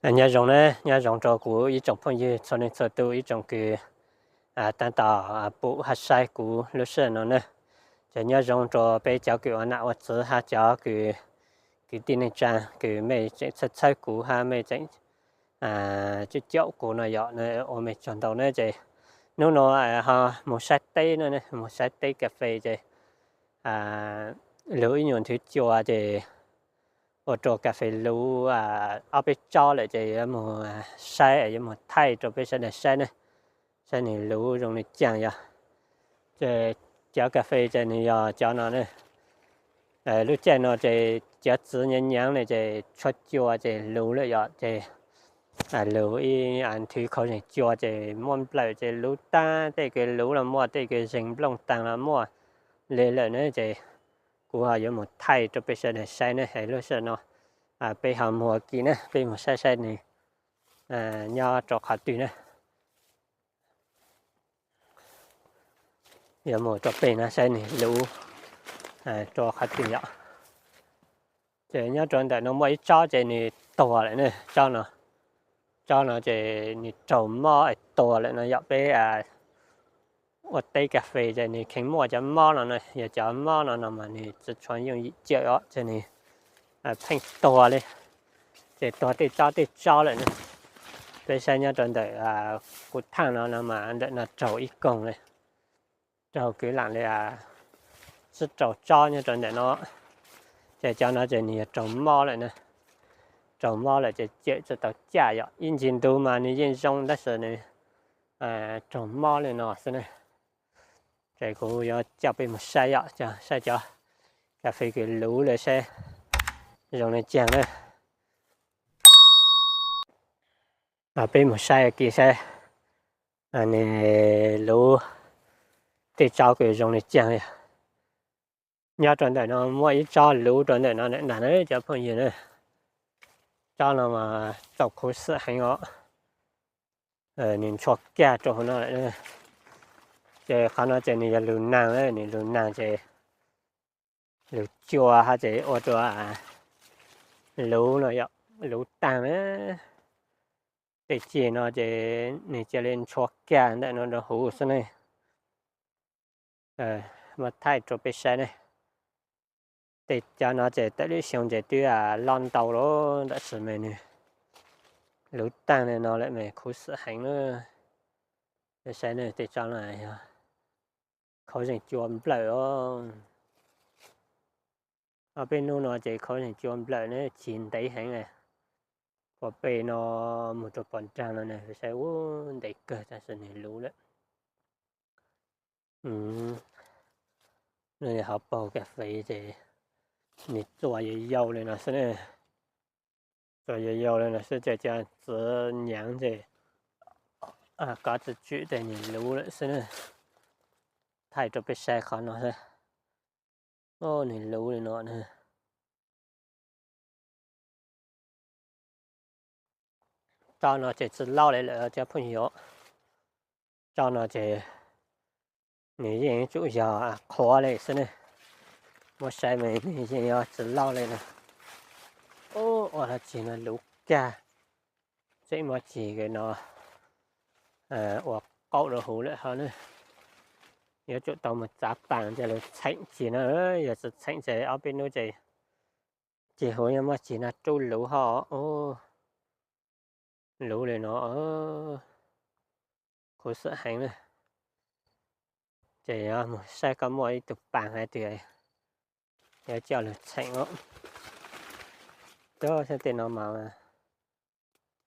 Nyob zoo na, nyob zoo rau kuv ib tsoom phooj ywg txhua leej txhua tus, ib tsoom kws tab tom pum hab saib kuv lub sij hawm no na. Ces nyob zoo rau peb cov kws ua nam ua txwv hab cov kws kwv tij neej tsaa kws mej tseem txhawb txhawb kuv hab mej tseem caum kuv no yom, ua mej tsaug ntau na. Ces hnub no ho moog saib teb na, moog saib teb kas fes ces lug ib nyuas nthwv cua ces ua rua kas fes luv ob peb tsob lawm ces yuav moog saib, yuav moog thaij rua peb sawv daws saib ne, saib nwg luv zoo le caag yog. Ces cov kas fes ces nwg yog cov no ne, lub caij no ces cov txwv nyaav nyaav ne ces tshuav cua ces luv lawm yom, ces luv ib nthwv khaus zeeg cua ces muaj nplawm ces luv taag, tej kws luv los muaj, tej kws zeeg nplooj taag los muaj le lawm ne. Ces kuv ho yuav moog thaij rua peb sawv daws saib ne, es lub sij hawm no peb ho moog ua ke ne, peb moog saib saib nwg nyob rua qhov twg ne. Yuav moog rua peg no saib nwg luv rua qhov twg yom. Ces nyob rua ntawm no muaj ib tsob ces nwg tuag lawm ne, tsob no, tsob no ces nwg raug mob tuag lawm no yom. Peb ua teb kas fes ces nwg kheev muaj cov mob no na, yog cov mob no no mas nwg tsi tshua yooj yim cawm os, ces nwg pheej tuag li. Ces tuag tej tsob tej tsob lawm ne. Peb saib nyob rua ntawm kuv thaaj no no mas ntawm no raug ib koog li, raug kwv lam li tsib rau tsob nyob rua ntawm no. Ces cov no ces nwg yog raug mob lawm na, raug mob lawm ces cawm tsi tau caj yom. Ib ntsis ntug mas nwg yeej zoo tab sis nwg raug mob li no xwb na. Ces kuv yuav coj peb moog saib yom, saib cov kas fes kws luv lawm saib zoo le caag na. Peb moog saib ua ke saib nwg luv tej tsob kws zoo le caag. Nyob rua ntawm no muaj ib tsob luv rua ntawm no ntag na cov phooj ywg na. Tsob no mas txaus khuv xim heev os. Nwg ntshua kag rua huv no lawm. Ces qhov no ces nwg yog lug naag, nwg lug naag ces lug cua hab ces ua rua luv no yom, luv taag na. Tej ceg no ces nwg cia li ntshua kag ntawm no rua huv xwb ne. Muab thaij rua peb saib ne. Tej cov no ces tawm lub xyoo ces twb loj ntau lawm tab sis mas nwg luv taag le no lawm mas khuv xim heev na. Peb saib ne, tej tsob no yog khaus zeeg cua nplawm os. Ob peb hnub no ces khaus zeeg cua nplawm na, cig ntev heev. Puag pem no moog rua puag nraag no na, saib ua ntev kawg tab sis nwg luv lawm. Nwg hauv paug kas fes ces nwg txuas yau yau le no xwb na. Txuas yau yau le no xwb ces cov txwv nyaav ces kov tsi tswm ces nwg luv lawm xwb na. Thaij rua peb saib qhov no xwb. Nwg luv le no na. Tsob no ces tsi laub li lawm cov phooj ywg. Tsob no ces nwg yeej tsum yog qhuav li xwb ne. Muab saib mas nwg yeej yuav tsi laub li na. Ua dlaab tsi no luv kag. Tseem muab cig kws no ua qaum rua huv lawm hov na. Yuav tsum tau moog txav paas coj lug txheem cig no, yog tsi txheem ces ob peb hnub ces cig huv yuav muab cig no rub luv hov. Luv li no, khuv xim heev na. Ces yuav moog saib koj muaj ib tug paas hab twg yuav coj lug txheem os. Cov tej no mas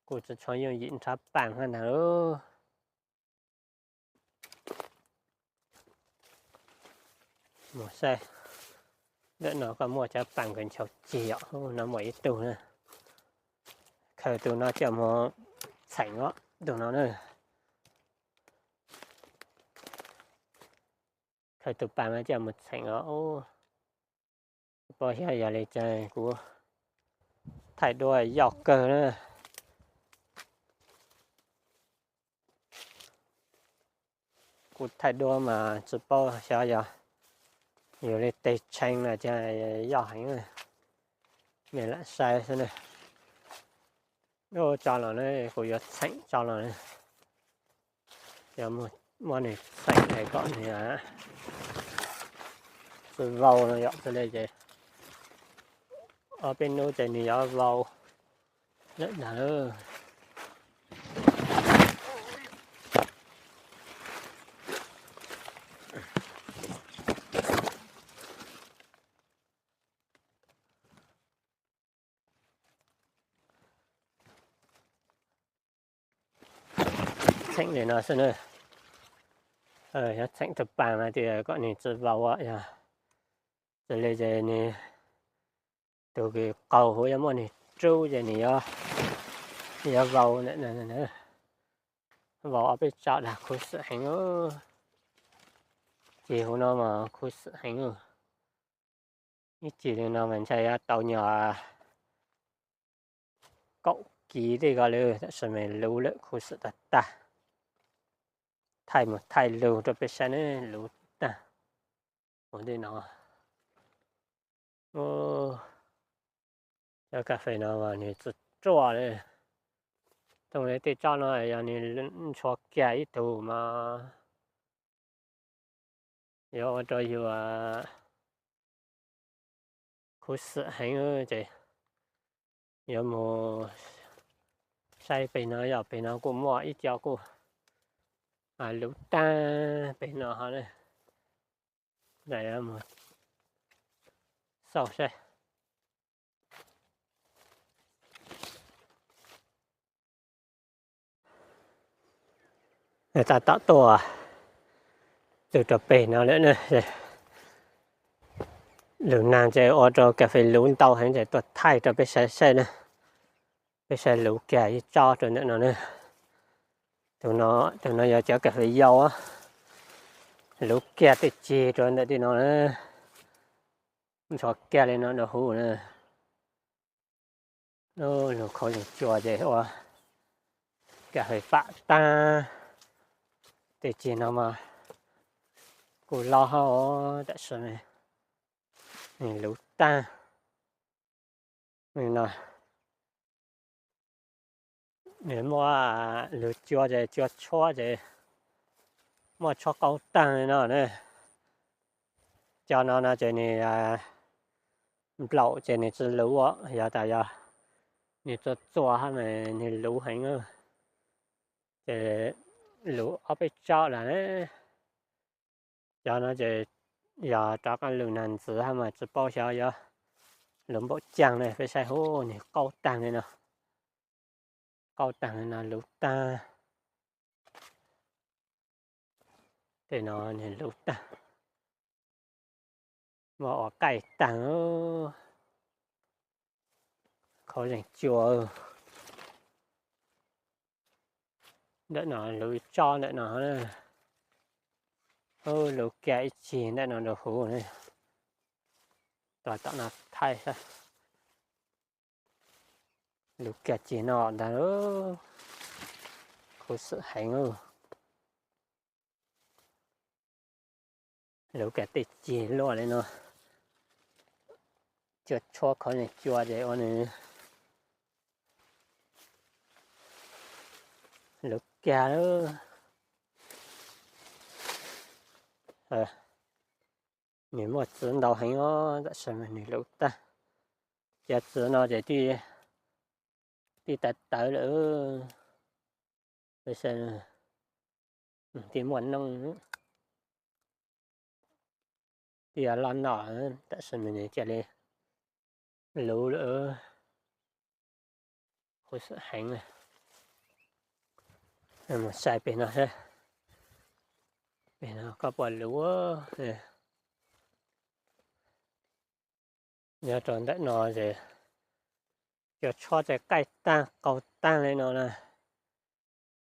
kuj tsi tshua yooj yim nrhav paas hab ntag lauj. Moog saib ntawm no koj muaj cov paas kws nchaw cig os. No muaj ib tug na. Khaws tus no coj moog txheem os, tus no na. Khaws tus paas no coj moog txheem os. Tsi paub xyov yog le caag, kuv thaij duab yoj kawg na. Kuv thaij duab mas tsi paub xyov yog yus le teg tshee no ces yoj heev, mej lam saib xwb na. Tso los ne, kuv yuav txheem tso los ne. Yog muab nws txheem es kom nws tsi vau no yom, xws li ces ob peb hnub ces nws yuav vau lawm ntag. Txheem li no xwb na. Txheem rau paag no tias kom nws tsi vau yog, xws li ces nws tus kws qaug huv yuav muab nws rub ces nws yuav vau, vau ob peb tsob dag khuv xim heev. Cig huv no mas khuv xim heev. Ib cig li no mas ntshai yuav tau nyuag kaum kiv tej ko li, tab sis mas luv lawm khuv xim tag tag. Thaij mus thaij lug rau peb saib ne, luv tag. Ua tej no, cov kas fes no mas nws tsi ruaj li. Tooj li tej tsob no yog nws ntshua kiag ib tug mas yuav ua rau yus khuv xim heev ces yuav mus saib peg no, yog peg no kuj muaj ib co kuj luv tag peg no ho. Mus xauj saib. Tab tom tuaj txug rau peg no lawm na. Lug nag ces ua rau kas fes luv ntau heev ces tuaj thaij rau peb saib saib na. Peb saib luv kiag ib tsob rau ntawm no na. Tus no yog cov kas fes yau, luv kiag tej ceg rau ntawm tej no na. Ntshua kiag li no rau huv na. Lug khaub zeeg cua ces ua kas fes pam tag. Tej ceg no mas kuj loj hab, tab sis nws luv tag. Nws muaj lug cua ces cua tshuab ces muaj tshuab qaub tag li no. Cov no no ces nws nplaum ces nws tsi luv, yog tas yog nws txua txua hab mas nws luv heev. Ces luv ob peb tsob lawm. Cov no ces yog rov qab lug nag ntxiv hab mas tsi paub xyov yuav luv npaum caag ne. Peb saib huv, nws qaub tag li no, qaub tag li no, luv tag. Tej no nws luv tag, muab ua qaij tag. Khaub zeeg cua ntawm no, luv ib tsob ntawm no, luv kiag ib ceg ntawm no rau huv. Tos tom no thaij saib. Luv kiag ceg no ntag, khuv xim heev. Luv kiag tej ceg luaj li no, cua tshuab khaub zeeg cua ces ua nws luv kiag. Nws muaj txiv ntau heev os, tab sis mas nws luv tag. Cov txiv no ces tij tawv tawv lawm, tij muaj noob, tij loj noj, tab sis mas nws cia li luv lawm. Khuv xim heev. Mus saib peg no seb, peg no koj puas luv. Nyob rau ntawm no ces cua tshuab ces qaij tag qaug tag li no na.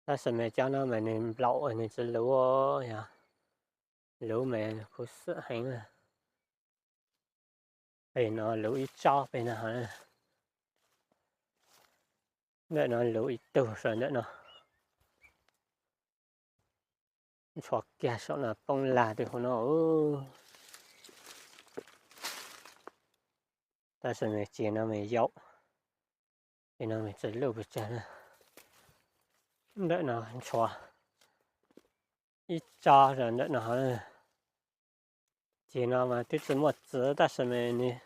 Tab sis mas cov no mas nws nplaum nws tsis luv, yog luv mas khuv xim heev. Peg no luv ib tsob peg no, ntawm no luv ib tug saum ntawm no. Ntshua kiag saum no poob lag twb huv no. Tab sis mas ceg no mas yau, Ces no tsis luj pes tsawg na. Ntawm no ntshua ib tsob ntawm no. Ces no mas twb tsis muaj txiv tab sis mas nws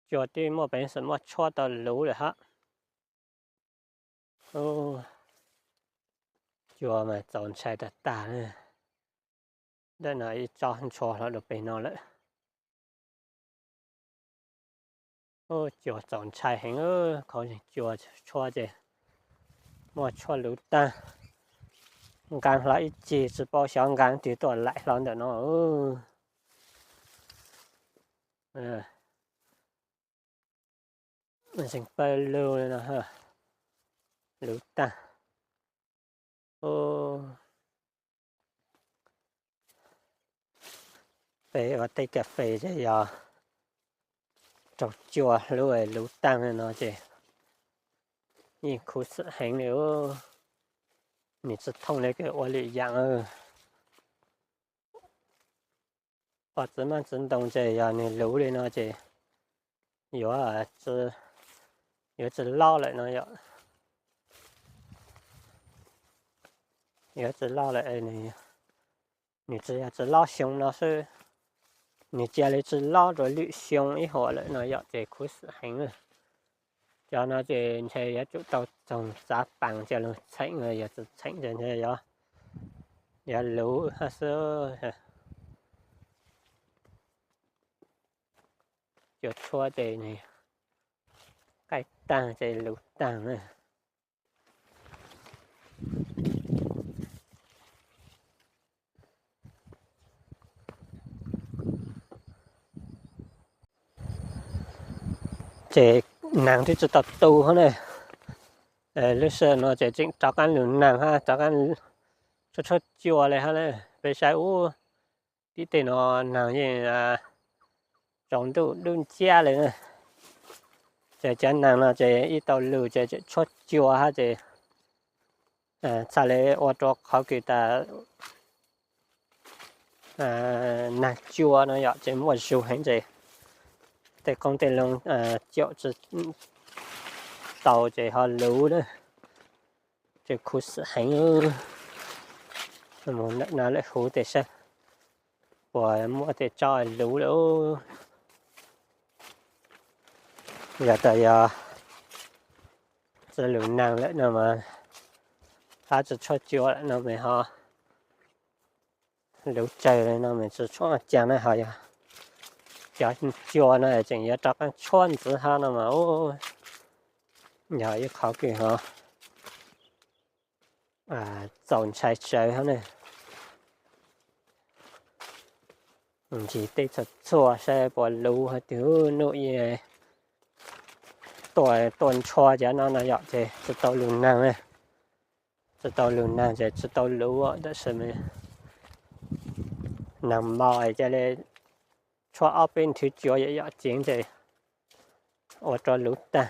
cua twb muaj peev xwm muaj tshuab tau luv lawm hab. Cua mas txaus ntshai tag tag. Ntawm no ib tsob ntshua hlo rau pem no lawm. Cua txaus ntshai heev, qhov cua tshuab ces muaj tshuab luv tag. Nqaa hlo ib ceg tsis paub xyov nqaa twg tuaj laim hlo ntawm no. Zeeg pawg lug li no, luv tag. Peb ua tej kas fes ces yog raug cua hlub luv tag li no ces yeej khuv xim heev li. Nws tsis thooj li kws ua lwm yaam. Ua txiv maj txiv ntoo ces yog nws luv li no ces yuav, yuav tsis loj lawm no yom. Yuav tsis loj lawm, nws tsis yog tsis loj xyoo no xwb, nws cia li tsis loj rau lwm xyoo ib huam lawm no yom, ces khuv xim heev. Cov no ces ntshe yuav tsum tau txoog txav paas coj lug txheem, yog tsis txheem ces ntshe yuav, yuav luv hab xwb. Cua tshuab ces nws qaij taag ces luv taag na. Ces naag twb tsis tau tu hab na. Lub sij hawm no ces tseem rov qaab lug naag hab rov qaab tshuab tshuab cua li hab na. Peb saib ub, tib teg no naag yeej tsaus ntuj dub nciab li na. Ces cov naag no ces ib tau lug ces tseem tshuab cua hab ces txhaj li ua rua qhov kws tas naag cua no yom, ces muaj zug heev ces tej qoob tej loo caum tsis tau ces ho luv na. Ces khuv xim heev. Mus ntawm no lawm huv tej saib puas muaj tej tsob luv lawm. Yog tas yog tsis lug naag lawm no mas, hab tsis tshuab cua lawm no mas ho luv tsawg li no mas tsis tshuab caag na, ho yog cov cua no tseem yuav rov qaab tshuab ntxiv hab no mas yog ib qhov kws ho txaus ntshai tsawv hab na. Ntsib tej txhua txhua saib puas luv hab twg. Nuj ib tuaj ntshua cov no no yom, ces tsis tau lug naag, tsis tau lug naag ces tsis tau luv, tab sis naag mos ca le tshuab ob peb nthwv cua yom yom ceev ces ua rua luv taag.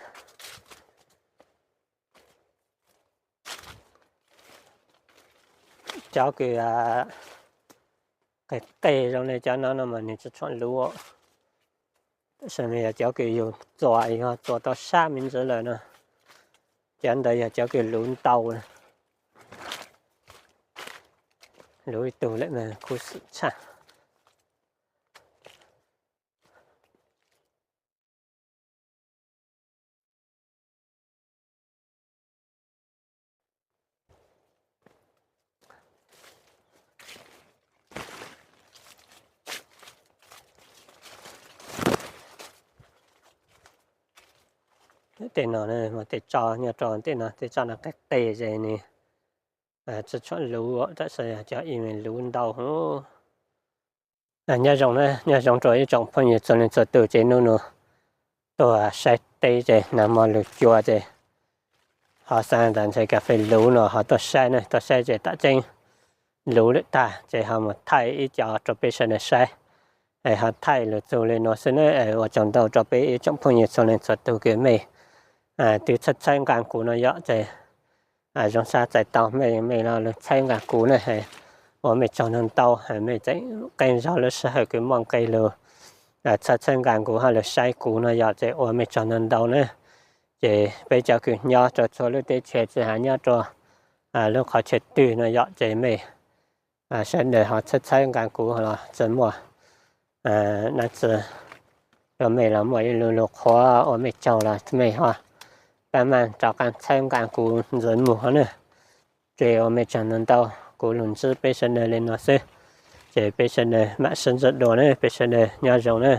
Cov kws qig qig zoo le cov no no mas nwg tsis tshuam luv, tab sis yog cov kws yug txuas yog txuas tau sab me ntsis lawm no, cov ntawd yog cov kws luv ntau. Luv ib tug lawm mas khuv xim tshaj. Tej no, tej tso nyob rau tej no, tej tso no qig qig ces nws tsis tshuam luv, tab sis yog cov ib me luv ntau. Nyob zoo, nyob zoo rau ib tsoom phooj ywg txhua leej txhua tug ces nub nua tuaj saib teb ces nag hmo lug cua ces ho xaav tas ntshe kas fes luv no ho tuaj saib na, tuaj saib ces tam tseeb luv lawm tag ces ho mus thaij ib co rau peb sawv daws saib. Es ho thaij lug txug le nuav xwb na. Ua tsaug ntau rau peb ib tsoom phooj ywg txhua leej txhua tug kws mej twb txhawb txhawb nqaa kuv no yom, ces zoo sab txais tau mej, mej los lug txhawb nqaa kuv na. Ua mej tsaug ntau ntau, mej tseem qee zog lub sij hawm kws muaj nqe lug txhawb txhawb nqaa kuv ho lug saib kuv no yom, ces ua mej tsaug ntau ntau na. Ces peb cov kws nyob rau txhua lub teb chaws tsis has nyob rau lub qhov chaw twg no yom, ces mej sawv daws ho txhawb txhawb nqa kuv los txawm muaj dab tsi rau mej los muaj ib lu lug qhuav ua mej tsaug los mej ho pab maj rov qaab txhawb nqa kuv ntxiv mus hov na. Ces ua mej tsaug ntau ntau, kuv lug ntsib peb sawv daws le nuav xwb. Ces peb sawv daws mam sib ntsib dua na, peb sawv daws nyob zoo na.